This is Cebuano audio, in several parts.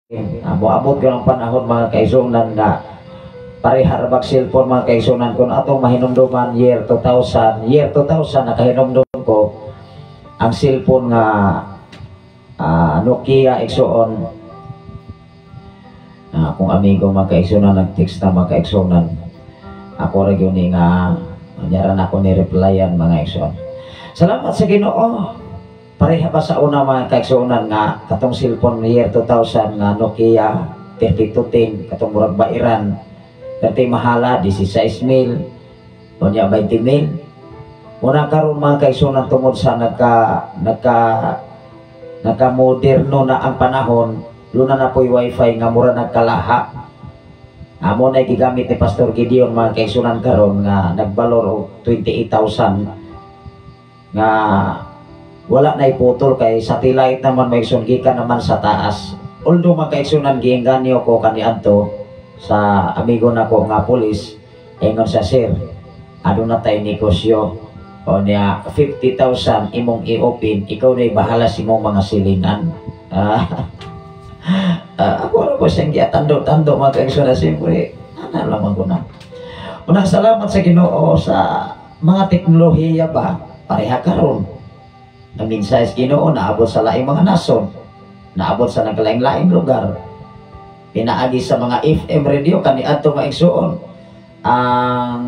Moabot ko ng panahon, mga kaigsuonan, nga pareha ra bag cellphone, mga kaigsuonan, kung atong mahinumduman year 2000, year 2000 nakahinumdum ko ang cellphone nga Nokia, igsuon. Akong amigo, mga kaigsuonan, nag-text na, mga kaigsuonan. Ako ra gyud ni nga nyaran ako ni replyan, mga igsuon. Salamat sa Ginoo, pareha ba sa una, mga kaigsuonan, nga katong cellphone year 2000 nga Nokia 3210, katong murag bairan dati, mahala 16 mil, unya 20 mil. Muna karon, mga kaigsuonan, tungod sa nagka nagka nagka moderno na ang panahon, luna na po'y wifi nga mura nagkalaha. Amo na gigamit ni Pastor Gideon, mga kaigsuonan, karon nga nagbalor og 28,000 nga wala na iputol kay satellite naman may gikan naman sa taas. Although, mga kaigsuonan, giengganyo ko kaniadto sa amigo nako nga pulis, ingon sa, "Sir, aduna tay negosyo." O niya, 50,000 imong i-open, ikaw na bahala sa imong mga silingan. Ako ra po siyang giatando-tando, mga kaigsuonan. Siyempre ana lamang ko na. Unang salamat sa Ginoo sa mga teknolohiya ba, pareha karon ang mensahe sa Ginoo naabot sa laing mga nasod, naabot sa naglaing-laing lugar. Pinaagi sa mga FM radio kaniadto, mga igsuon. Ang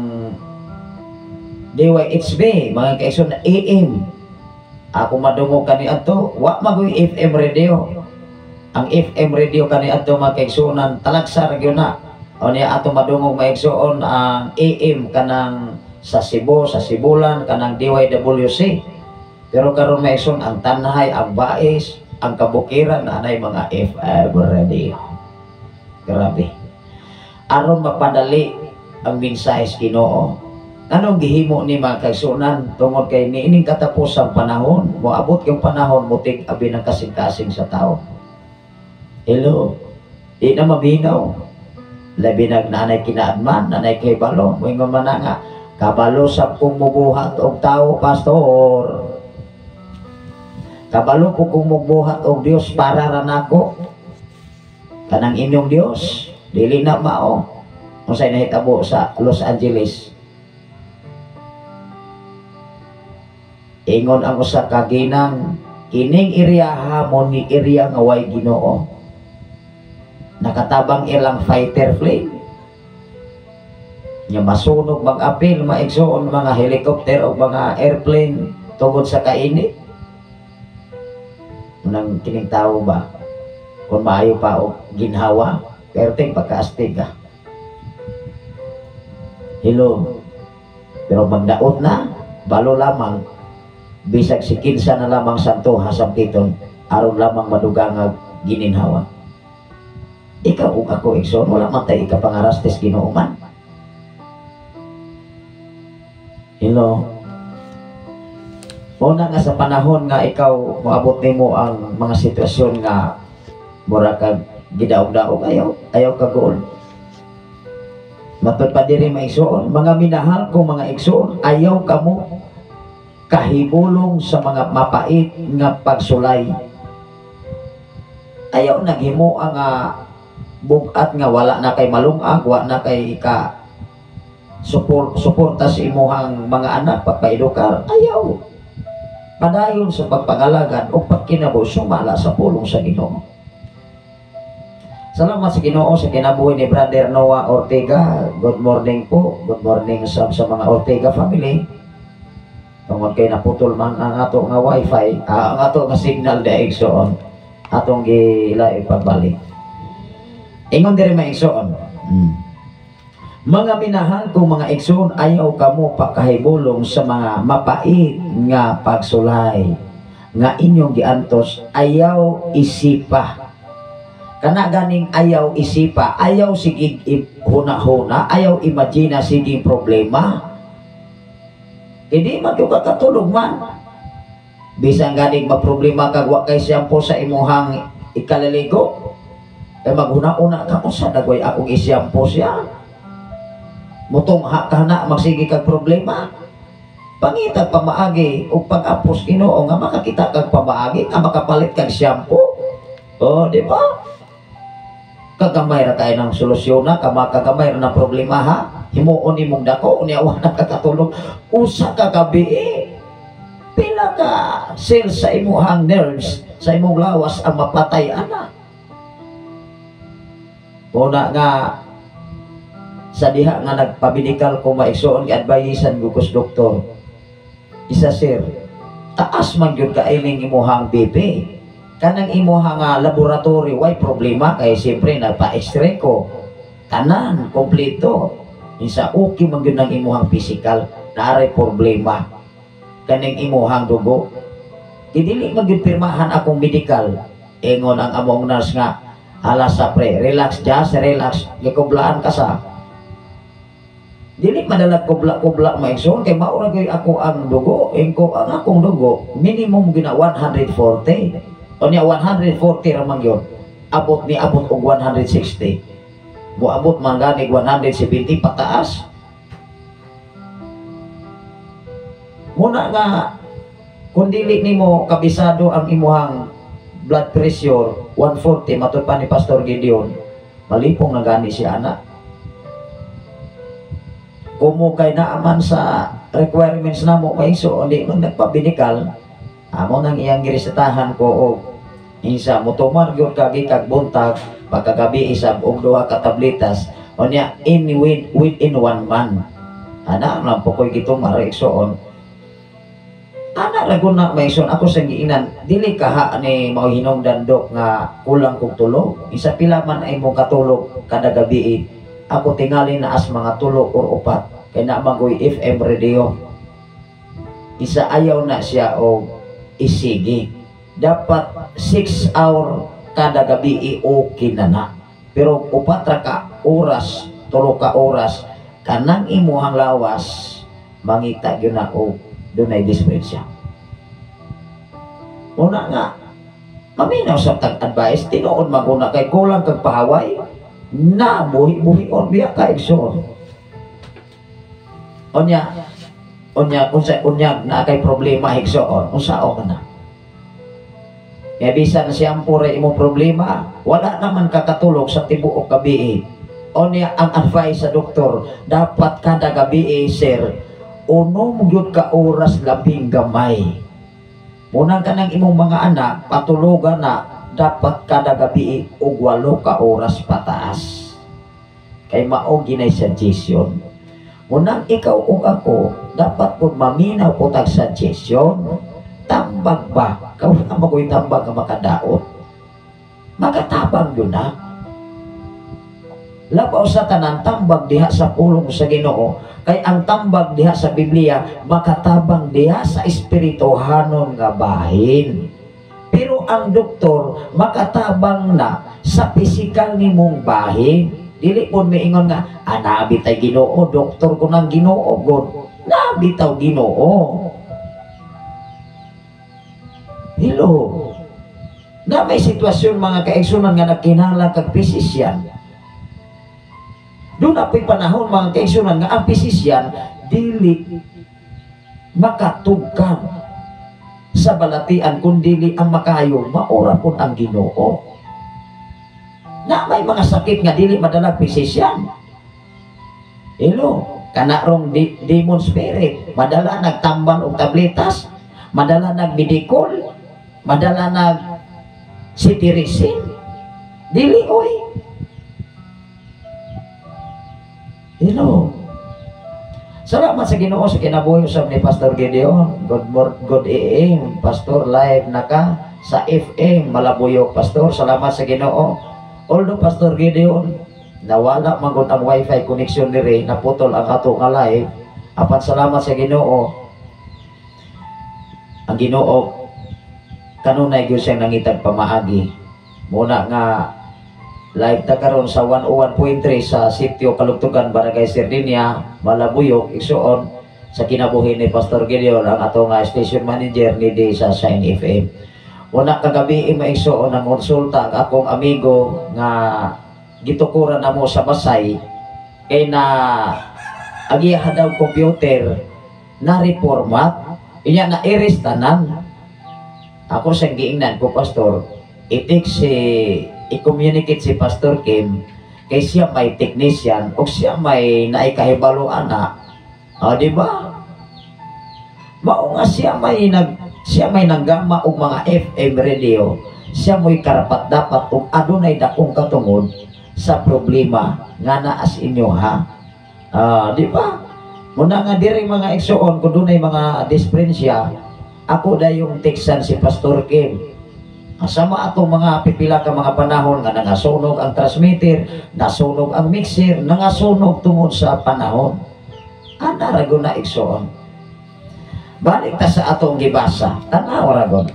DYHB, mga kaigsuon, AM. Ako madungog kaniadto, wa magoy FM radio. Ang FM radio kaniadto, mga kaigsuonan, talagsa ra gyud na. O niya ato madungog, mga igsuon, ang AM kanang sa Cebu, sa Sibulan, kanang DYWC. Pero karon may igsoon, ang Tanjay, ang Bais, ang kabukiran na anay mga FM radio. Grabe. Aron mapadali ang mensahe sa Ginoo. Anong gihimo ni mga kaigsuonan tungod kay niining katapusang panahon, moabot yung panahon mutig abi ng kasing-kasing sa tao. Hello. Di na maminaw. Labi nag nanay kinaadman, nanay kay balo, moingon man na nga, "Kabalo sa kung mubuhat og tao, pastor. Kabalo ko kung mugbuhat og Dios para ra nako. Kanang inyong Dios, dili na mao." Unsay nahitabo sa Los Angeles? Ingon ang usa ka ginang, kining area mo ni area nga way Ginoo. Nakatabang ilang fighter plane. Nya masunog mag-apil, maigsoon, mga helicopter o mga airplane tungod sa kainit. Unang kining tao ba? Kung maayo pa o ginhawa, perting pagkaastig ka. Hello. Pero magdaot na, balo lamang, bisag si kinsa na lamang santo hasampiton, aron lamang madugangag gininhawa. Ikaw ug ako, igsoon, wala man tay ikapangarastes Ginoo man. Hello. Una nga sa panahon nga ikaw moabot nimo ang mga sitwasyon nga mura kag gidaog-daog, ayaw ayaw kaguol. Matud pa diri, mga igsoon, mga minahal ko mga igsoon, ayaw kamo kahibulong sa mga mapait nga pagsulay. Ayaw naghimo ang bugat nga wala na kay malungag, wa na kay ka suporta sa imuhang mga anak pagpaedukar. Ayaw. Padayon sa pagpangalagan o pagkinabo sumala sa pulong sa Ginoo. Salamat sa Ginoo sa kinabuhi ni Brother Noah Ortega. Good morning po. Good morning sa mga Ortega family. Tungod kay naputol man ang ato nga wifi, ang ato nga signal di, igsoon. Atong gila ipagbalik. Ingon diri, mga igsoon. Mga minahal kong mga igsoon, ayaw kamo pakahibulong sa mga mapait nga pagsulay nga inyong giantos, ayaw isipa. Kana ganing ayaw isipa, ayaw sige huna-huna, ayaw imagine sige problema. Hindi man ka katulog man. Bisan ganing maproblema kag wa kay shampoo sa imuhang ikaliligo, eh maghuna-una ka, "Unsa dagway akong ishampoo siya?" Mutungha ka na, magsige kag problema. Pangita pamaagi og pag-apos Ginoo nga makakita kag pamaagi nga makapalit kag shampoo. Oh, di ba? Kagamay ra kay ng solusyon na, kagamay ra ng problema ha. Himuon nimong dako, unya wa na kakatulog. Usa ka gabi eh. Pila ka cells sa imuhang nerves, sa imong lawas ang mapatay ana. Una nga sa diha nga nagpamedikal ko, maigsoon, gi-advisean ko kus doktor. Isa, "Sir, taas man gyud kaining imuhang BP. Kanang imuhang nga laboratory, way problema," kay siyempre nagpa-x-ray ko. Tanan kompleto. Isa, okay man gyud ang imuhang physical, naaray problema. Kaning imuhang dugo. Dili man gyud pirmahan akong medical. Ingon ang among nurse nga, "Hala sa pre, relax, just relax, gikublaan ka sa." Dili madalag kubla-kubla, maigsoon, kay maura gyud ako ang dugo, ingko ang akong dugo minimum gyud na 140. Unya 140 ra man gyud. Abot ni abot og 160. Moabot man gani 170 pataas. Muna nga kung dili nimo kabisado ang imuhang blood pressure 140, matud pa ni Pastor Gideon, malipong na gani si ana. Kumo kay naaman sa requirements namo, maigsoon, di man nagpamedikal, amo nang iyang giresetahan ko og isa motumar gyud ka kag buntag, pagkagabi isab og duha ka tabletas. Unya in within one month ana lang po ko'y gitumar, igsoon. Ana ra gud na, maigsoon. Ako sa giinan, dili kaha ni mao hinungdan, dok, nga kulang kog tulog. Isa, pila man ay mo katulog kada gabi? Ako tingali na as mga 3 or 4 kay na magoy FM radio. Isa, ayaw na siya og isigi. Dapat 6 hour kada gabi i-okay na na. Pero 4 ra ka oras, 3 ka oras, kanang imuhang lawas mangita gyud na og dunay diferensya. Una nga maminaw sa tag-advice, tinuod maguna kay kulang kag pahaway na buhi-buhi on biya ka, igsoon. Unya unya unsa unya na kay problema, igsoon, unsa ka na? Kaya bisan siyampo ra imong problema, wala naman kakatulog sa tibuok gabi. Unya ang advice sa doktor, dapat kada gabi, sir, 6 gyud ka oras labing gamay. Munang kanang imong mga anak, patulogan na, dapat kada gabi og 8 ka oras pataas. Kay mao ginay suggestion. Munang ikaw ug ako, dapat pud maminaw po tag suggestion. Tambag ba? Kau na magoy tambag nga makadaot. Makatabang yun na. Labaw sa tanan, tambag diha sa pulong sa Ginoo. Kay ang tambag diha sa Biblia, makatabang diha sa espirituhanon nga bahin. Pero ang doktor, makatabang na sa pisikal nimong bahin. Dili po miingon nga, ah, nabi tay Ginoo, doktor ko ng Ginoo, God. Nabi taw Ginoo. Hello. Na may sitwasyon, mga kaigsunan, nga nagkinahanglan kag physician. Doon na po'y panahon, mga kaigsunan, nga ang physician dili makatugkang sa balatian kung dili ang makayo maura pud ang Ginoo. Na may mga sakit nga dili madala physician. Hello, kana rong demon spirit, madala nagtambal og tabletas, madala nagmedikol, madala nag cetirizine. Dili oy. Hello. Salamat sa Ginoo sa kinabuhi usab ni Pastor Gideon. Good morning, good AM, Pastor, live na ka sa FM Malabuyok, Pastor. Salamat sa Ginoo. Although Pastor Gideon, nawala man gud ang wifi connection diri, naputol ang ato nga live. Apan salamat sa Ginoo. Ang Ginoo kanunay gyud siyang nangitag pamaagi. Muna nga live ta karon sa 101.3 sa sitio Kalugtugan, Barangay Sardinia, Malabuyok, igsoon, sa kinabuhi ni Pastor Gideon, ang ato nga station manager ni di sa Shine FM. Una kagabi, maigsoon, ang konsulta ang akong amigo nga gitukuran namo sa Basay kay na ang iya daw computer na reformat, inya na iris tanan. Ako siyang giingnan ko, "Pastor, itik si i-communicate si Pastor Kim kay siya may technician o siya may naikahibalo ana. O, di ba? Mao nga siya may nanggama og mga FM radio, siya mo'y karapat dapat og adunay dakong katungod sa problema nga naa sa inyo, ha. Ah, di ba? Muna nga diri, mga igsuon, kung dunay mga disperensya, ako dayong teksan si Pastor Kim. Sama atong mga pipila ka mga panahon nga nangasunog ang transmitter, nasunog ang mixer, nangasunog tungod sa panahon. Ana ra na, igsuon. Balik ta sa atong gibasa. Tanaw ra gud.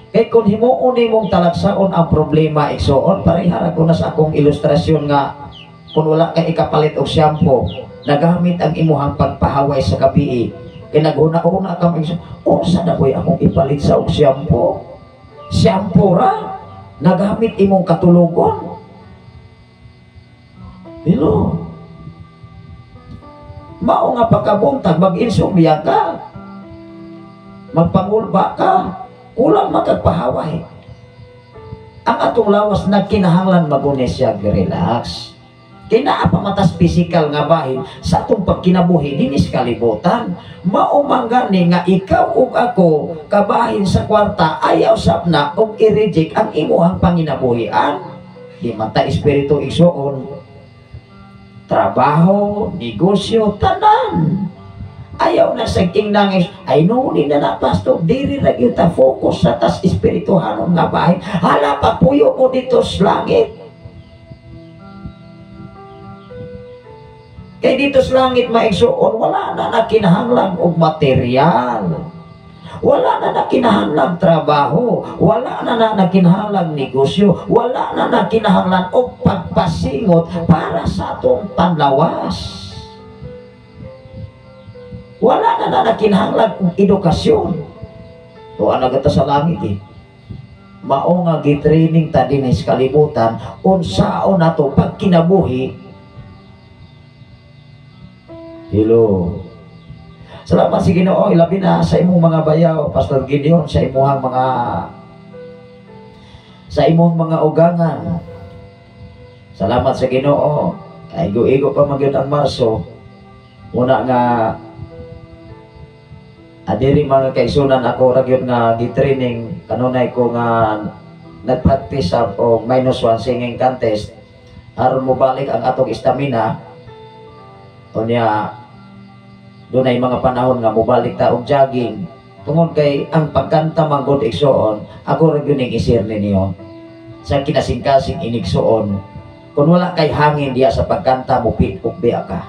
Kay kung himuon nimong talagsaon ang problema, igsuon, pareha ra na sa akong ilustrasyon nga kung wala kay ikapalit og shampoo, nagamit ang imuhang pagpahaway sa gabi, kay naghuna-huna ka mo, unsa na ko'y akong ipalit sa og shampoo? Shampoo ra nagamit imong katulugon. Hello. Mao nga pagkabuntag, mag-insomnia ka. Magpangulba ka. Kulang makagpahaway. Ang atong lawas nagkinahanglan magune siya relax. Kay naa pa matas physical nga bahin sa atong pagkinabuhi dinhi sa kalibutan. Mao man gani nga ikaw ug ako, kabahin sa kwarta, ayaw sab na og i-reject ang imuhang panginabuhian. Di man ta espiritu, igsuon. Trabaho, negosyo, tanan. Ayaw na sa nangis, ay no, di na na, pastor, diri ra gyud ta focus sa tas espirituhanon nga bahin. Hala, papuyo ko dito sa langit. Kay dito sa langit, maigsuon, wala na nakinahanglan og material. Wala na nakinahanglan trabaho, wala na na nakinahanglan negosyo, wala na nakinahanglan og pagpasingot para sa atong panlawas. Wala na na nakinahanglan og edukasyon. Tuwa na gata sa langit eh. Mao nga gitraining ta dinhi sa kalibutan unsaon nato pagkinabuhi. Hello. Salamat si Ginoo, ilabi na sa imong mga bayaw, Pastor Gideon, sa imong mga ugangan. Salamat sa Ginoo. Ay igo pa man gyud ang Marso. Una nga adiri, mga kaigsunan, ako ra gyud nga gi-training kanunay ko nga nagpractice sa og -1 singing contest aron mobalik ang atong stamina. Unya dunay mga panahon nga mobalik ta og jogging tungod kay ang pagkanta man gud, igsuon, ako ra gyud ning i-share ninyo sa kinasingkasing inigsuon, kung wala kay hangin diya sa pagkanta, mo pitpok biya ka.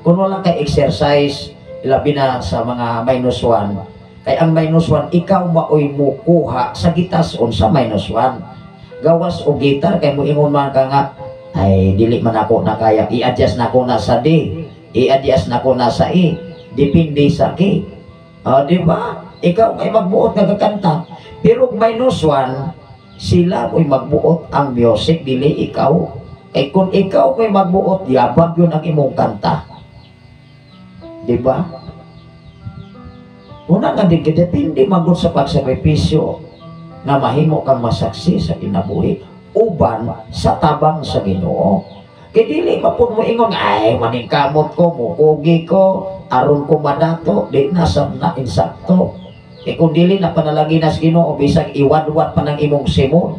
Kung wala kay exercise, ilabi na sa mga -1, kay ang -1, ikaw maoy mukuha sa gitason sa -1 gawas o gitar, kay muingon man ka nga, "Ay, dili man ako na kaya, i-adjust na ko na sa D, i-adjust na ko na sa E, depende sa K." Oh, di ba? Ikaw may magbuot nga kakanta, pero -1, sila mo'y magbuot ang music, dili ikaw. Kay kung ikaw may magbuot, yabag yun ang imong kanta, di ba? Una nga di depende magud sa pagsakripisyo nga mahimo kang masaksi sa kinabuhi uban sa tabang sa Ginoo. Kay dili mapud mo ingon, "Ay, maningkamot ko, mukugi ko, aron ko madato," di na sab na insakto. Kay kung dili na panalangin na sa Ginoo, bisag iwadwat pa ng imong simon.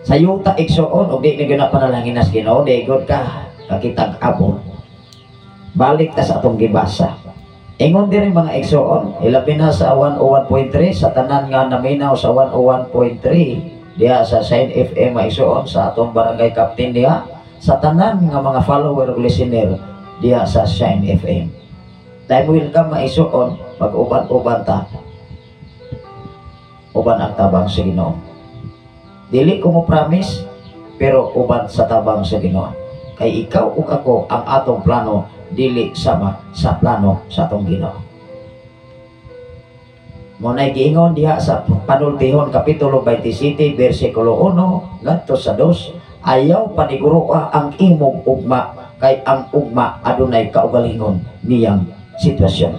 Sa yuta, igsuon, og di na panalangin na sa Ginoo, di gud ka kakitag abon. Balik ta sa atong gibasa. Ingon diri, mga igsuon, ilabi na sa 101.3, sa tanan nga naminaw sa 101.3 diha sa Shine FM, mga igsuon, sa atong barangay captain diha, sa tanan nga mga follower ug listener diha sa Shine FM. Time welcome, mga igsuon, mag-uban-uban ta. Uban ang tabang sa Ginoo. Dili ko mo promise, pero uban sa tabang sa Ginoo. Kay ikaw ug ako, ang atong plano dili sama sa plano sa atong Ginoo. Mo nay giingon diha sa Panultihon kapitulo 27 bersikulo 1 ngadto sa 2, ayaw paniguroa ang imong ugma kay ang ugma adunay kaugalingon niyang sitwasyon.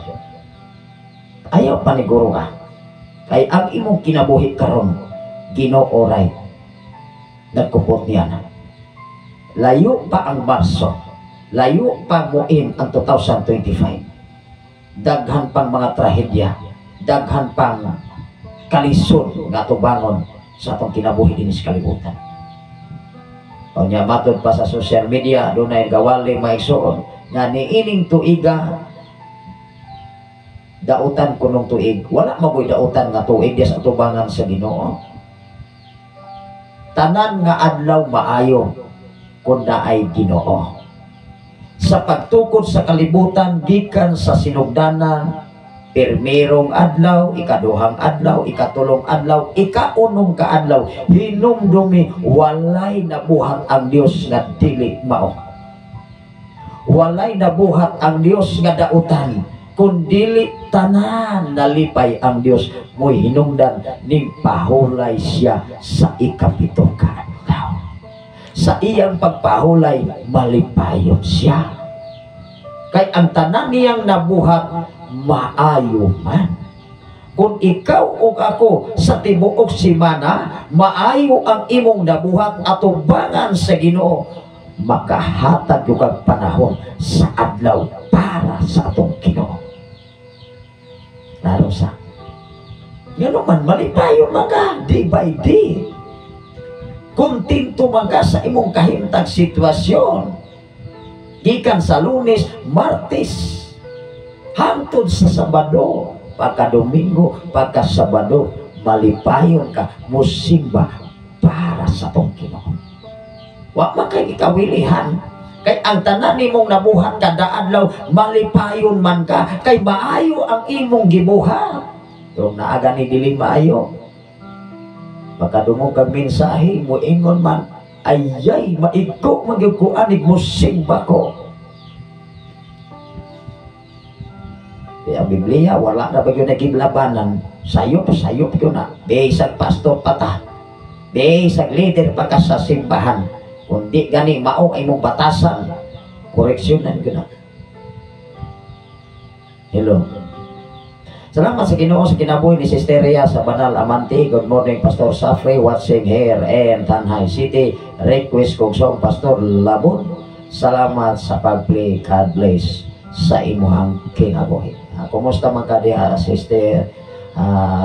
Ayaw paniguroa. Kay ang imong kinabuhi karon, Ginoo ray nagkupot niya na. Layo pa ang Marso, layo pa muin ang 2025. Daghan pang mga trahedya, daghan pang kalisod nga tubangon sa atong kinabuhi dinhi sa kalibutan. O nya, matod pa sa social media, dunay gawali, mga igsoon, nga niining tuiga dautan kunong tuig. Wala magoy dautan nga tuig diya sa atubangan sa Ginoo. Tanan nga adlaw maayo kun naay Ginoo. Sa pagtukod sa kalibutan gikan sa sinugdanan, pirmerong adlaw, ikaduhang adlaw, ikatulong adlaw, ikaunom ka adlaw, hinumdumi walay nabuhat ang Dios nga dili mao. Walay nabuhat ang Dios nga dautan, kun dili tanan nalipay ang Dios. Mo'y hinungdan ning pahulay siya sa ikapito ka adlaw. Sa iyang pagpahulay, malipayon siya. Kay ang tanan niyang nabuhat, maayo man. Kung ikaw o ako sa tibuok simana, maayo ang imong nabuhat atubangan sa Ginoo, makahatag yung kag panahon sa adlaw para sa atong Ginoo. Lalo sa ngano man malipayon man ka day by day. Kontento man ka sa imong kahimtang sitwasyon. Gikan sa Lunes, Martes, hangtod sa Sabado, pagka Domingo, pagka Sabado, malipayon ka, musimba para sa atong Ginoo. Wa man kay ikawilihan. Kay ang tanan nimong nabuhat kada adlaw, malipayon man ka, kay maayo ang imong gibuhat. Pero naaga ni dili maayo. Makadungog kag mensahe, moingon man, "Ayay, maigo man gyud ko anig musimba ko." Kaya ang Biblia, wala na ba yun nagiglabanan? Sayop, sayop yun na. Bisag pastor pata. Bisag leader pa ka sa simbahan. Kung di gani mao ay mong batasan, koreksyonan ko na. Hello. Salamat sa Ginoo sa kinabuhi ni Sister Rhea sa Banal Amante. Good morning, Pastor Safri, watching here in Tanjay City. Request kong song, Pastor, Labon. Salamat sa pag-play. God bless sa imuhang kinabuhi. Kumusta man ka diha, Sister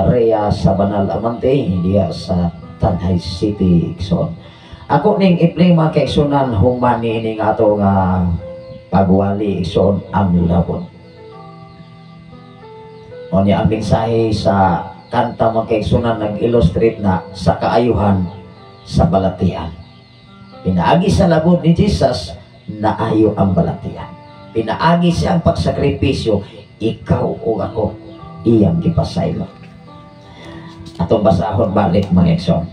Rhea sa Banal Amante, diha sa Tanjay City, Igsoon? Ako ning i-play, mga kaigsunan, human niining ato nga pagwali, igsoon, ang Labon. O niya, ang mensahe sa kanta, mga kaigsunan, nag-illustrate na sa kaayuhan sa balatian. Pinaagi sa labod ni Jesus, naayo ang balatian. Pinaagi siya ang pagsakripisyo, ikaw o ako, iyang gipasaylo. Atong basahon balik, mga igsoon.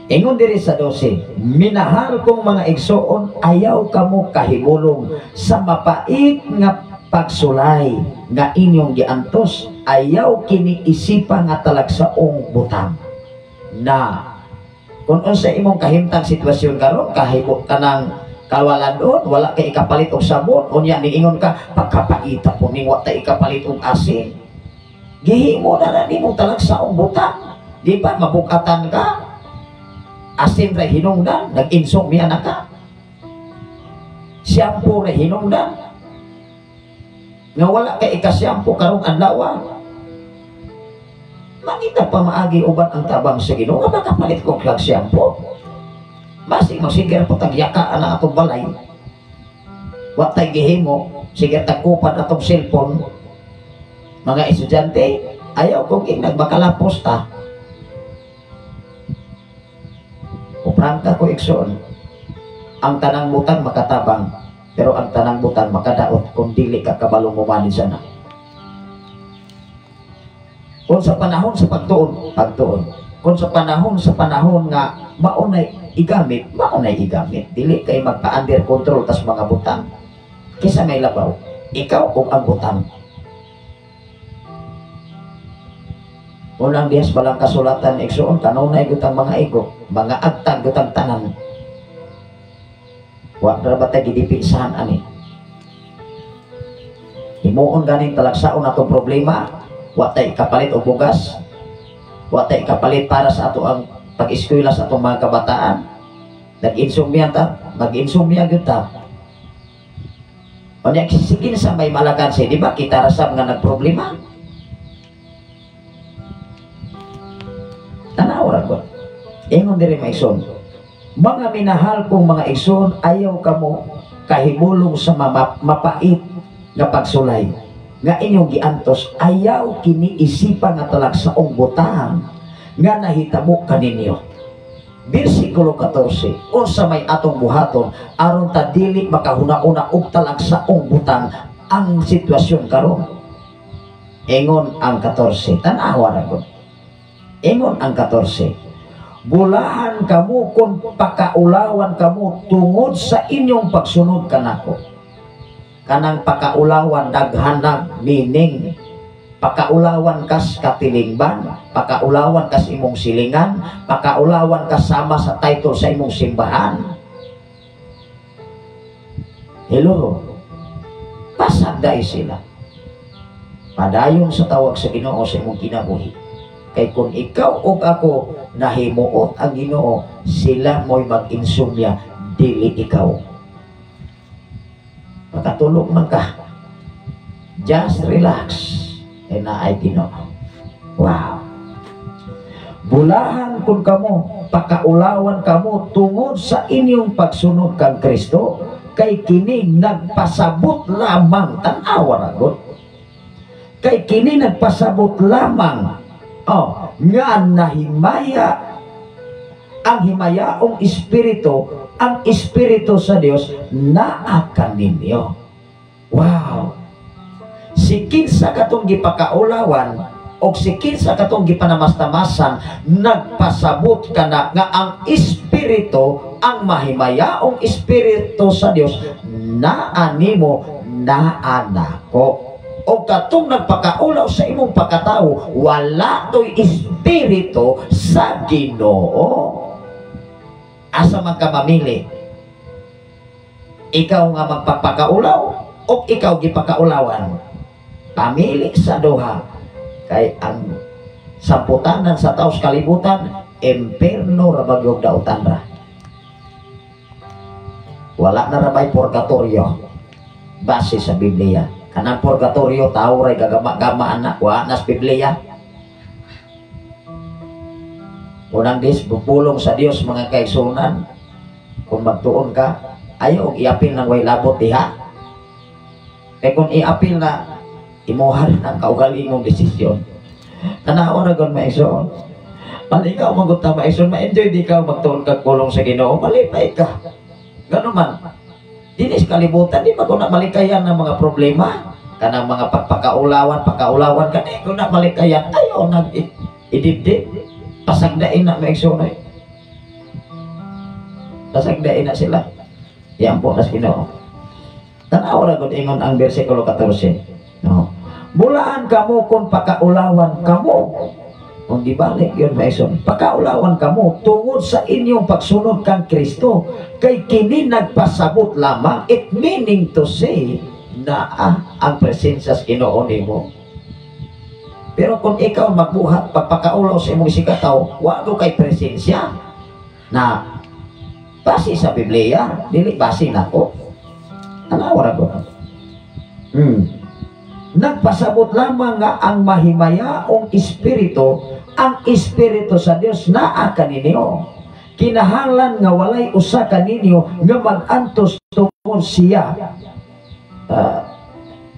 Ingon diri sa 12, "Minahal kong mga igsoon, ayaw kamo kahibulong sa mapait nga pagsulay nga inyong giantos, ayaw kini isipa nga talagsaong butang." Na kung unsa imong kahimtang sitwasyon karon, kahibot ka ng kawalan, wala kay ikapalit og sabon, unya niingon ka, "Pagkapaita po ning wa ta ikapalit og asin." Gihimo na na nimo talagsaong butang. Di ba mabukatan ka? Asin ra hinungdan, nag-insong miya na ka. Shampoo ra hinungdan. Nga wala kay ika-shampoo karong adlaw. Mangita pa maagi uban ang tabang sa Ginoo nga makapalit ko kag shampoo. Masig magsiger po tagyaka ana atong balay. Wa tay gihimo, sige tagkupan atong cellphone. Mga estudyante, ayaw kong nagmakalapos ta. Uprangka ko, igsoon. Ang tanang butang makatabang, pero ang tanang butang makadaot kung dili ka kabalo mo-manage ana. Kung sa panahon sa pagtuon, pagtuon. Kung sa panahon nga maunay igamit, maunay igamit. Dili kay magpa-under control tas mga butang. Kisa may labaw, ikaw o ang butang. Unang dihas balang kasulatan, igsoon, kanunay gutang mga ego, mga agtag gutang tanan. Wa ra ba tay gidipinsahan ani? Himuon ganing talagsaon atong problema, wa tay kapalit og bugas. Wa tay kapalit para sa ato ang pag-eskwela sa atong mga kabataan. Nag-insomnia ta, mag-insomnia gyud ta. Unya sige sa may malakansi, di ba kita rasab nga nagproblema? Tanaw ra ko. Ingon diri mga igsoon. Mga minahal kong mga igsoon, ayaw kamo kahibulong sa mapait nga pagsulay nga inyong giantos, ayaw kini isipan nga talagsaong butang nga nahitabo kaninyo. Bersikulo 14, unsa may atong buhaton aron ta dili makahuna-una og talagsaong butang ang sitwasyon karon? Ingon ang 14, tan-awa ra gud. Ingon ang 14, bulahan kamo kung pakaulawan kamo tungod sa inyong pagsunod kanako. Kanang pakaulawan daghan na meaning. Pakaulawan kas katilingban, pakaulawan kas imong silingan, pakaulawan kas sama sa title sa imong simbahan. Hello. Pasagday sila. Padayon sa tawag sa Ginoo sa imong kinabuhi. Kay kung ikaw og ako nahimuot ang Ginoo, sila mo'y mag-insomnia, dili ikaw. Makatulog man ka. Just relax. Kay naay Ginoo. Wow. Bulahan kun kamo, pakaulawan kamo tungod sa inyong pagsunod kang Kristo, kay kini nagpasabot lamang, tan-awa ra gud. Kay kini nagpasabot lamang, oh, nga nahimaya ang himayaong espiritu, ang espiritu sa Dios naa kaninyo. Wow. Si kinsa katong gipakaulawan o si kinsa katong gipanamastamasan, nagpasabot kana nga ang espiritu, ang mahimayaong espiritu sa Dios naa nimo, naa nako. O katong nagpakaulaw sa imong pagkatao, wala to'y espiritu sa Ginoo. Asa man ka mamili? Ikaw nga magpapakaulaw o ikaw gipakaulawan? Pamili sa duha. Kay ang samputanan sa taos kalibutan, imperno ra bagyog dautan ra. Wala na ra bay purgatorio base sa Biblia. Kanang purgatorio tao ray gagama-gama anak, wa nas Biblia. Unang dis bupulong sa Dios mga kaigsunan, kung magtuon ka, ayaw og iapil nang way labot diha. Kay kung iapil na, imuha rin ang kaugalingong desisyon. Tanaw ra gud maigsoon. Malikaw man gud ta maigsoon, ma-enjoy di ka magtuon kag pulong sa Ginoo, malipay ka. Ganun man. Dinis kalibutan, di ba kung na malikayan ng mga problema? Kanang mga pagpakaulawan, pakaulawan ka, di ko na malikayan. Ayaw nag idibdib. Pasagdain na maigsoon. Pasagdain na sila. Yan po nas Ginoo. Tanaw ra gud ingon ang bersikulo 14. No. Bulaan kamo kung pakaulawan kamo. Kung gibalik yun maigsoon, pakaulawan kamo tungod sa inyong pagsunod kang Kristo, kay kini nagpasabot lamang, it meaning to say na ang presensya sa Ginoo nimo. Pero kung ikaw magbuhat pagpakaulaw sa imong isigkatawo, wa ko kay presensya na base sa Biblia, dili base nako. Tanaw ra ko. Nagpasabot lamang nga ang mahimayaong espiritu, ang espiritu sa Dios naa kaninyo. Kinahanglan nga walay usa kaninyo nga mag-antos tungod siya.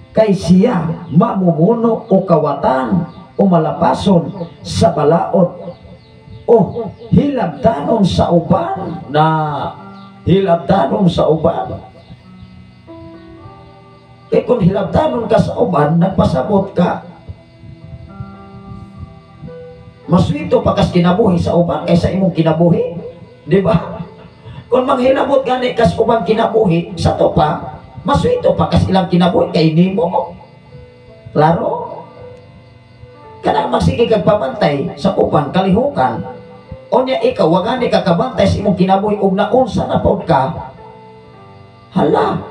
Kay siya mamumuno o kawatan o malapason sa balaod o hilabtanon sa uban, na hilabtanon sa uban. Kaya kung hilabtanon ka sa uban, nagpasabot ka, maswito pa kas kinabuhi sa uban kaysa imong kinabuhi, di ba? Kung manghilabot gani kas ubang kinabuhi sa topa, maswito pa kas ilang kinabuhi kay nimo. Klaro? Kanang magsige kag pamantay sa uban kalihukan. Unya ikaw wa gani ka kabantay sa imong kinabuhi ug naunsa na pod ka. Hala.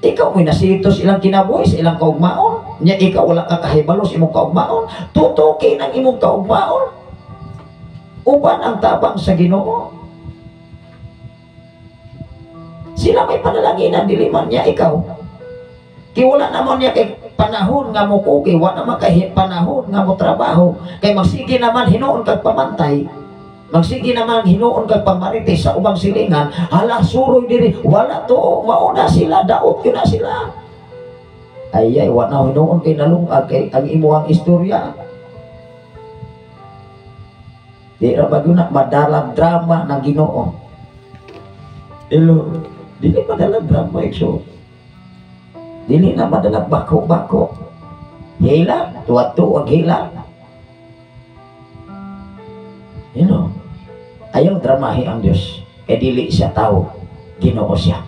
Ikaw mo'y nasitos ilang kinabuhi sa ilang kaugmaon. Nya ikaw wala ka kahibalo sa imong kaugmaon, tutukin ang imong kaugmaon. Uban ang tabang sa Ginoo. Sila may panalanginan, dili man niya ikaw. Kay wala naman niya kay panahon nga mo kuki, wala naman kay panahon nga mo trabaho. Kay magsige naman hinuon kag pamantay. Magsige naman hinuon kag pamarites sa ubang silingan, hala suroy diri, wala to, mauna sila, daot yun na sila. Ay ay, wala hinuon kay nalungag kay ang imuhang istorya. Di ra ba na madalag drama ng Ginoo. Hello, dili madalag drama ikso. Dili na madalag bako-bako. Hila, tuwa-tuwag hila. You know, ayaw dramahi ang Diyos. E dili siya tao, Ginoo siya.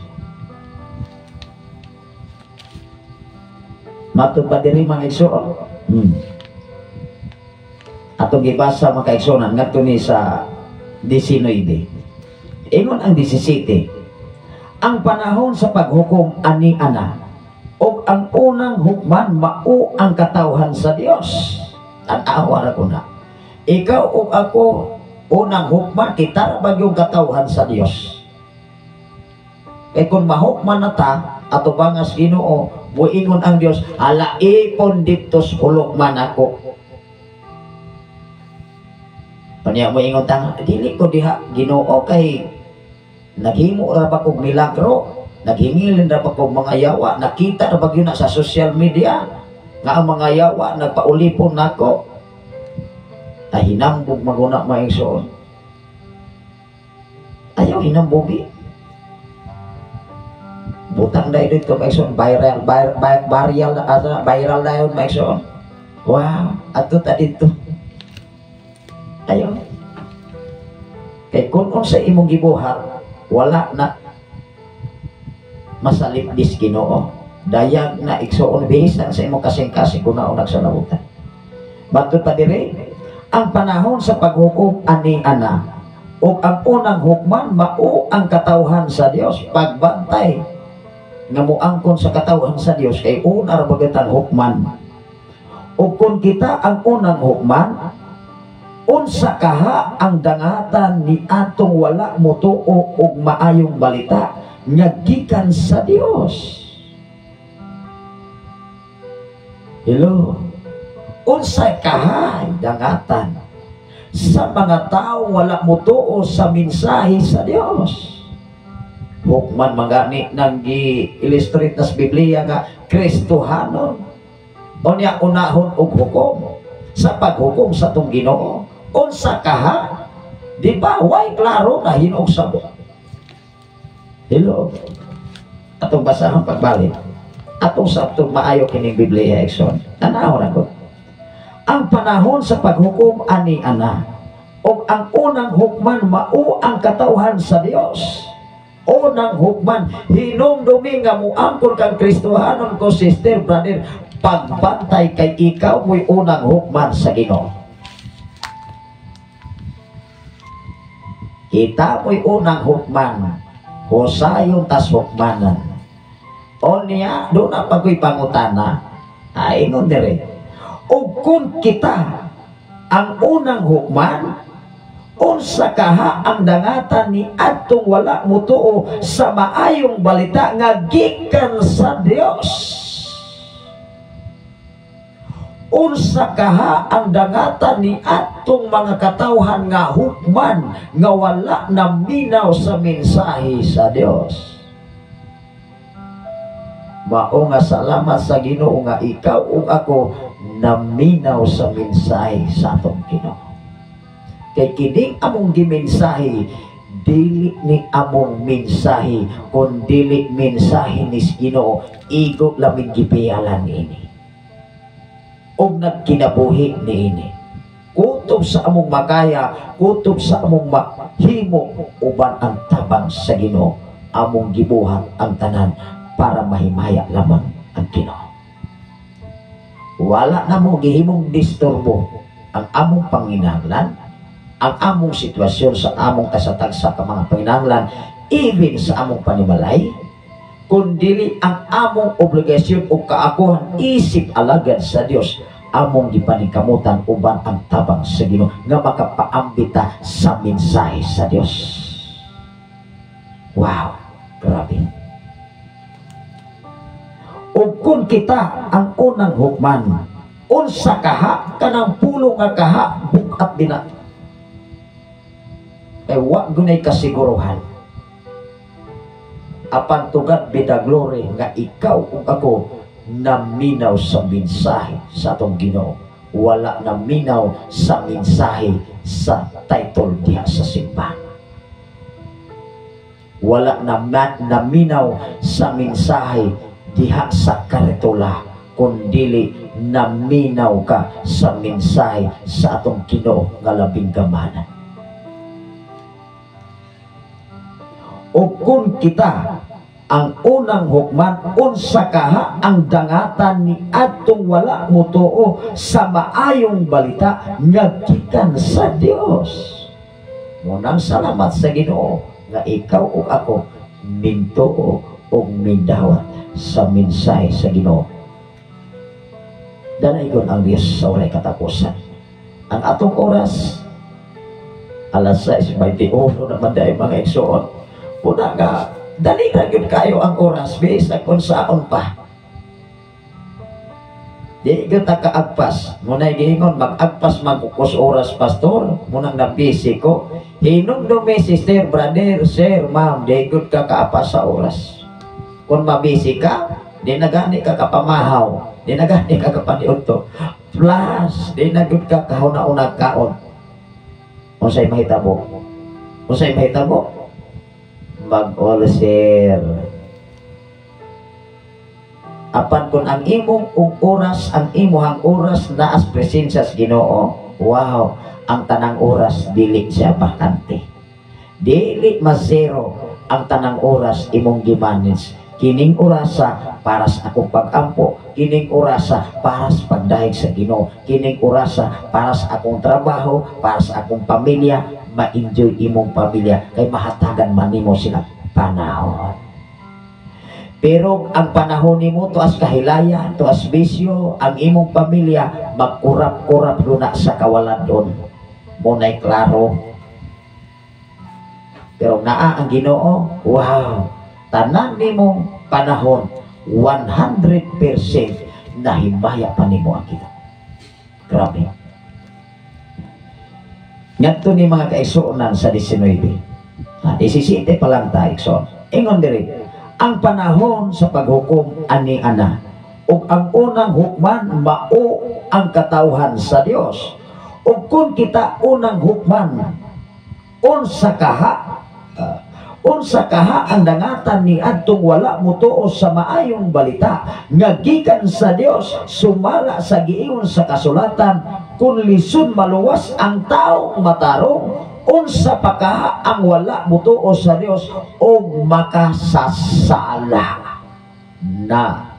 Matod pa diri mga igsoon. Atong gibasa mga kaigsuonan ngadto ni sa 19. Ingon ang 17. Ang panahon sa paghukom ani ana ug ang unang hukman mao ang katawhan sa Dios. Tan-awa ra ko na. Ikaw ug ako unang hukman kita ra bagyong katawhan sa Dios. Kay kung mahukman na ta ato bangas Ginoo, muingon ang Dios, hala ipon dito hulukman ako. Unya moingon tang dili ko diha Ginoo kay naghimo ra ba kog milagro, naghingilin ra ba kog mga yawa, nakita ra ba gyud na sa social media nga ang mga yawa nagpaulipon nako. Ay hinambog maguna maigsoon. Ayaw hinambogi. Butang dahil dito maigsoon, viral viral viral viral dayon maigsoon. Wow, ato ta dito. Ayaw. Kay kung unsa imong gibuhat, wala na masalipdis Ginoo. Dayag na igsoon bisan sa imong kasing-kasing kung naunag sa labutan. Bato pa dire, ang panahon sa paghukom ani ana ug ang unang hukman mao ang katawhan sa Dios. Pagbantay nga moangkon sa katawhan sa Dios kay una ra bagatang hukman. Ug kung kita ang unang hukman, unsa kaha ang dangatan ni atong wala motuo og maayong balita nga gikan sa Dios? Hello. Unsa kaha dangatan sa mga tawo wala motuo sa mensahe sa Dios? Hukman mangani nang gi-illustrate nas Biblia nga Kristohanon. Unya unahon og hukom sa paghukom sa tong Ginoo. Unsa kaha? Di ba? Way klaro na hinuog sa buhat. Hello. Atong basahon pagbalik. Atong sa atong maayo kining Biblia igsoon. Tan-aw ra ko. Ang panahon sa paghukom ani ana ug ang unang hukman mao ang katawhan sa Dios. Unang hukman, hinumdumi nga moangkon kang Kristohanon ko, sister, brother, pagbantay kay ikaw mo'y unang hukman sa Ginoo. Kita mo'y unang hukman, husayon tas hukmanan. O niya, doon na pagko'y pangutana, ay ingon dire. O kung kita ang unang hukman, unsa kaha ang dangatan ni adtong wala motuo sa maayong balita nga gikan sa Dios? Unsa kaha ang dangatan ni adtong mga katawhan nga hukman nga wala naminaw sa mensahe sa Dios? Mao nga salamat sa Ginoo nga ikaw ug ako naminaw sa mensahe sa atong Ginoo. Kay kining among gimensahe, dili ni among mensahe, kun dili mensahe ni Ginoo, igo lamig gipiyalan ini. Og nagkinabuhi niini. Kutob sa among makaya, kutob sa among mahimo, uban ang tabang sa Ginoo, among gibuhat ang tanan para mahimaya lamang ang Ginoo. Wala na mo gihimong disturbo ang among panginahanglan, ang among sitwasyon sa among kasatagsa ka mga panginahanglan, even sa among panimalay, Kundili ang among obligasyon o kaakuhan isip alagad sa Dios, among gipaningkamutan uban ang tabang sa Ginoo nga makapaambita sa mensahe sa Dios. Wow, grabe. Ug kung kita ang unang hukman, unsa kaha kanang pulo nga kaha bukat dina. Kay wa gunay kasiguruhan. Apan to God be the glory nga ikaw ug ako naminaw sa mensahe sa atong Ginoo. Wala naminaw sa mensahe sa title diha sa simbahan. Wala naminaw sa mensahe diha sa karitula, kundili naminaw ka sa mensahe sa atong Ginoo nga labing gamanan. O kung kita ang unang hukman, unsa kaha ang dangatan ni adtong wala motuo sa maayong balita nga gikan sa Dios. Munang salamat sa Ginoo nga ikaw ug ako mintuo ug mindawat sa mensahe sa Ginoo. Danaygon ang Dios sa walay katapusan. Ang atong oras alas 6:21 naman dahil mga igsoon. Puna nga dali ra gyud kayo ang oras bisag kung saon pa. Di gyud ta kaagpas. Munay giingon mag-agpas magkukos oras pastor, munang nabisi ko. Hinumdumi sister, brother, sir, ma'am, di gyud ka kaapas sa oras. Kung mabisi ka, di na gani ka kapamahaw, di na gani ka kapaniudto. Plus, di na gyud ka kahuna-una kaon. Unsay mahitabo? Unsay mahitabo? Mag-ulcer. Apan kung ang imong oras, ang imuhang oras naas presensya sa Ginoo, wow, ang tanang oras dili siya bakante. Dili ma-zero ang tanang oras imong gimanage. Kining orasa para sa akong pag-ampo, kining orasa para sa pagdahig sa Ginoo, kining orasa para sa akong trabaho, para sa akong pamilya. Ma-enjoy imong pamilya kay mahatagan man nimo sila panahon. Pero ang panahon nimo tuas kahilaya, tuas bisyo, ang imong pamilya magkurap-kurap luna sa kawalan doon. Muna'y klaro. Pero naa ang Ginoo, wow, tanan nimong panahon 100% nahimaya pa nimo ang Ginoo. Grabe. Ngadto ni mga kaigsuonan sa 19. 17 pa lang ta igsoon. Ingon diri, ang panahon sa paghukom ani ana ug ang unang hukman mao ang katawhan sa Dios. Ug kun kita unang hukman, unsa kaha ang dangatan ni adtong wala motuo sa maayong balita nga gikan sa Dios sumala sa giingon sa kasulatan, kun lison maluwas ang taong matarong, unsa pa kaha ang wala motuo sa Dios og makasasala na.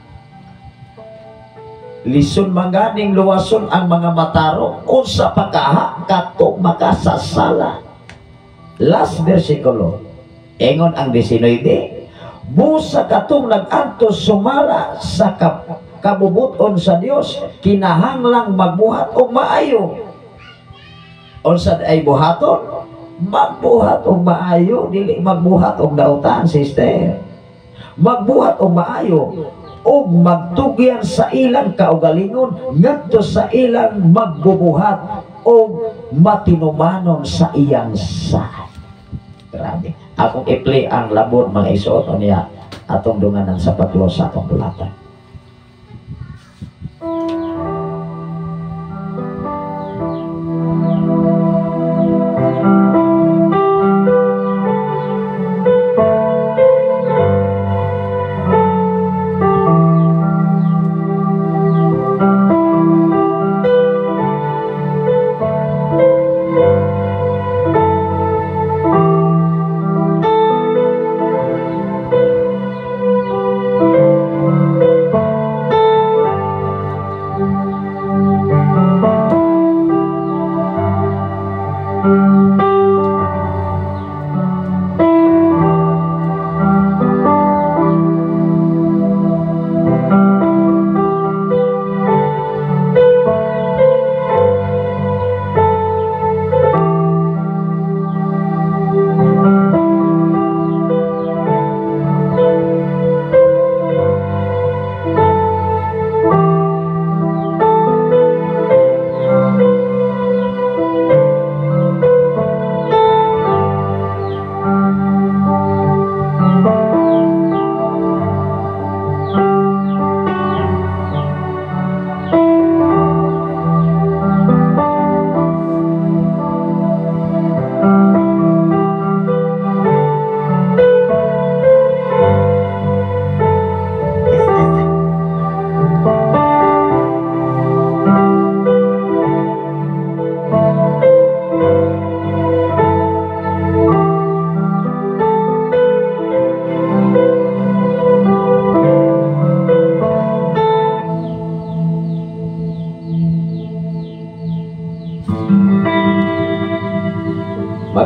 Lison manganing luwason ang mga matarong, unsa pa kaha katong makasasala. Last versikulo, ingon ang 19, busa katong nag-antos sumala sa kabubuton sa Dios, kinahanglang magbuhat og maayo. Unsa ay buhaton? Magbuhat og maayo, dili magbuhat og dautan, sister. Magbuhat og maayo og magtugyan sa ilang kaugalingon ngadto sa ilang magbubuhat og matinumanon sa iyang saad. Grabe. Akong i-play ang labot mga isuot niya atong dunganan sa paglos sa atong bulatan.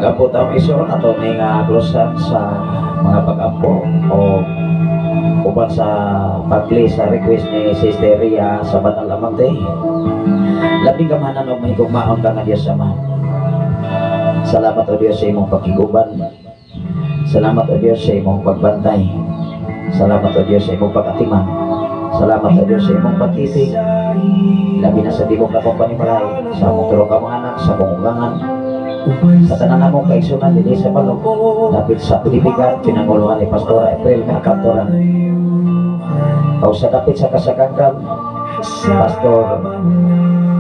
Pag-ampo ta, igsoon, ato ning closean sa mga pag-ampo o uban sa pag-play sa request ni Sister Ria sa Banal Amante. Labing gamhanan og mahigugmaon ka nga Dios Ama. Salamat, O Dios, sa imong pakiguban. Salamat, O Dios, sa imong pagbantay. Salamat, O Dios, sa imong pag-atiman. Salamat, O Dios, sa imong pagtitig. Labi na sa tibok na panimalay, sa among tulo ka mga anak, sa among ugangan, sa tanan namong kaigsunan dinhi sa Balog, dapit sa Pilipigan, pinanguluhan ni Pastora April Mercantoran. O sa dapit sa Kasaganggan, Pastor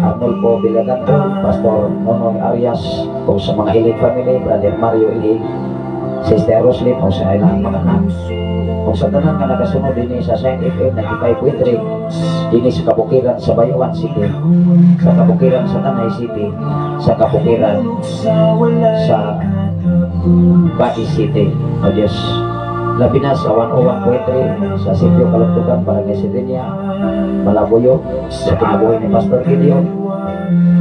Arnolfo Villaganto, Pastor Nonoy Arias, o sa mga Ilig family, Brother Mario Ilig, Sister Roslyn, o sa ilang mga anak. O sa tanan nga nagasunod dinhi sa Sign FM 95.3, dinhi sa kabukiran sa Bayawan City, sa kabukiran sa Tanay City, sa kabukiran sa Bais City. O Diyos, labi na sa 101.3 sa Sitio Kalugtugan, Barangay Sidrinia, Malabuyo, sa kinabuhi ni Pastor Gideon,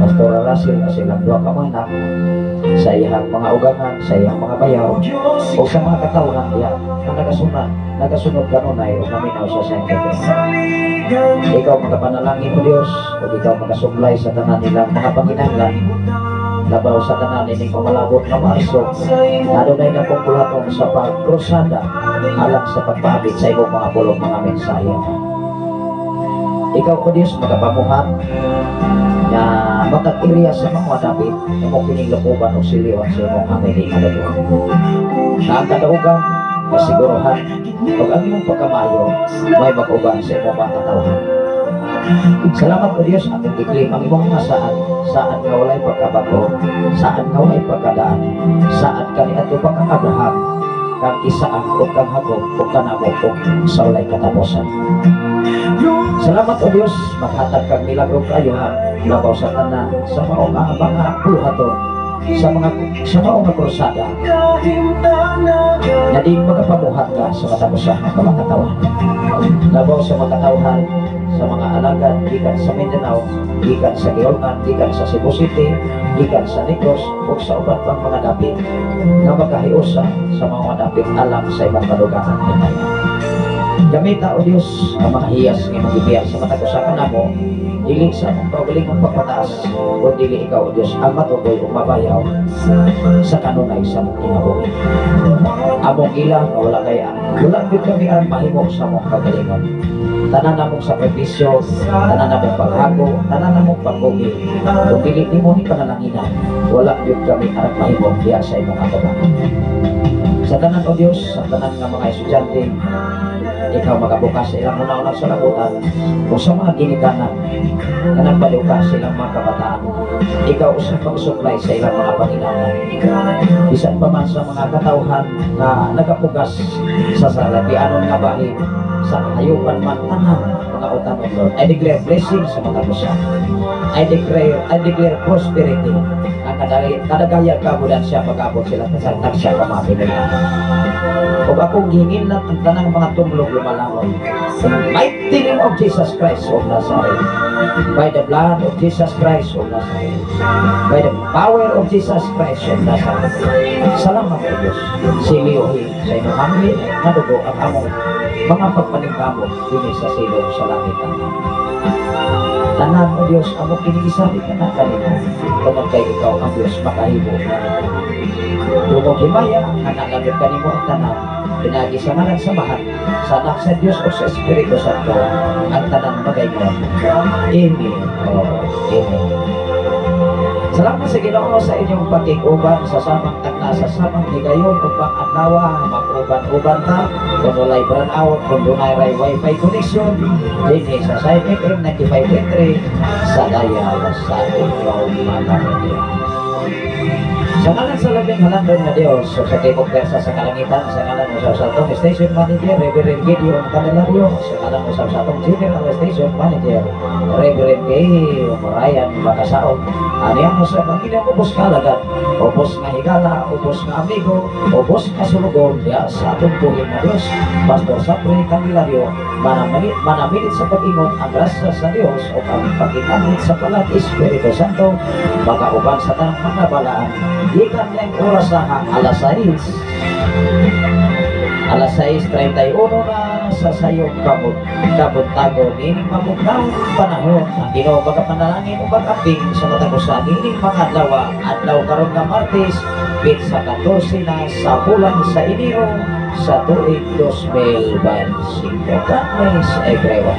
Pastor Russell, sa ilang duha ka mga anak, sa iyang mga ugangan, sa iyang mga bayaw, o sa mga katawhan diya nga nagasunod kanunay o naminaw sa Sign FM. Ikaw magapanalangin, O Diyos, o ikaw magasublay sa tanan nilang mga panginahanglan, labaw sa tanan ining pamalabot nga Marso, na adunay na pong bulaton sa pagkrusada alang sa pagpaabit sa imong mga pulong, mga mensahe. Ikaw, O Diyos, magapamuhat nga matag area sa mga dapit imo kining lukuban o siliwan sa imong hamili nga dugo. Na ang kadaugan, kasiguruhan, ug ang imong pagkamayo may mag-uban sa imong mga katawhan. Salamat, O Diyos, atong gi-claim ang imong mga saad, saad nga walay pagkabago, saad nga walay pagkadaan, saad kaniadto pa kang Abraham, kang Isaac, ug kang Jacob, ug kanamo ug sa walay katapusan. Salamat, O Diyos, maghatag kang milagro kaayohan labaw sa tanan sa mao nga mga buluhaton sa mao nga krusada nga di magapamuhat ka sa matag usa ka mga katawhan. Labaw sa mga katawhan, sa mga alagad gikan sa Mindanao, gikan sa Giolngan, gikan sa Cebu City, gikan sa Negros ug sa uban pang mga dapit nga makahiusa sa mga dapit alang sa imong kadugangan himaya. Gamita, O Dios, ang mga hiyas nga imong gibiya sa matag usa kanamo, dili sa among kaugalingong pagpataas, kun dili ikaw, O Dios, ang matuboy ug mabayaw sa kanunay sa among kinabuhi. Among ila nga wala gyud kami ang mahimo sa among kagalingon. Tanan namong sakripisyo, tanan namong paghago, tanan namong pagbugi, kung dili nimo ni panalanginan, wala gyud kami arang mahimo diya sa imong atubangan. Sa tanan, O Dios, sa tanan nga mga estudyante, ikaw magabukas sa ilang una-una sa labutan o sa mga ginikanan nga nagpaduka sa ilang mga kabataan. Ikaw usab mag-supply sa ilang mga panginahanglan. Bisan pa man sa mga katawhan nga nagapugas sa salabianon nga bahin, sa kahayupan man, tanan mga utanon, Lord. I declare blessing sa mga usa. I declare prosperity. Ang kadagaya kabudan siya pag-abot sila sa tagsya ka mga pinila. Ug akong gihingin lang ang tanang mga tumlog lumalangoy. In the mighty name of Jesus Christ of Nazareth. By the blood of Jesus Christ of Nazareth. By the power of Jesus Christ of Nazareth. Salamat, O Diyos. Siliuhi sa inyong hamli nga dugo ang among mga pagpaningkamot dinhi sa silong sa langit. Tanan, O Diyos, amo kini isabi ka na kanimo tungod kay ikaw ang Diyos makahimo. Tungod himaya, nga nalagod kanimo ang tanan, pinaagi sa ngalan sa Amahan, sa Anak sa Diyos o sa Espiritu Santo, ang tanan magaingon. Amen. Oh, amen. Salamat sa Ginoo sa inyong pakig-uban sa samang tagna, sa samang higayon upang adlaw mag-uban-uban ta kung walay brown out, kung dunay ray wifi connection dinhi sa Sign FM 95.3 sa dayal sa inyong mga radio. Sa ngalan sa labing halandon nga Dios o sa tibok persa sa kalangitan, sa ngalan usab sa atong station manager, Reverend Gideon Candelario, sa ngalan usab sa atong general station manager, Reverend K. Ryan Bakasaon, ani ang sa Panginoon ubos kalagat, ubos nga higala, ubos nga amigo, ubos nga sulugon diya sa atong buhi nga Dios, Pastor Sapre Candelario, manamilit sa pag-ingon ang grasya sa Dios o ang pag-inamit sa palag Espiritu Santo, makauban sa tanang mga balaan. Gikan ng oras sa alas 6. Alas 6:31 na sa sayong kabut kabuntagon ining mabugnaw panahon. Ang Ginoo magapanalangin ug mag-amping sa matag usa niining mga adlaw, adlaw karon nga Martes, petsa 14 na sa bulan sa Enero sa tuig 2025. God bless everyone.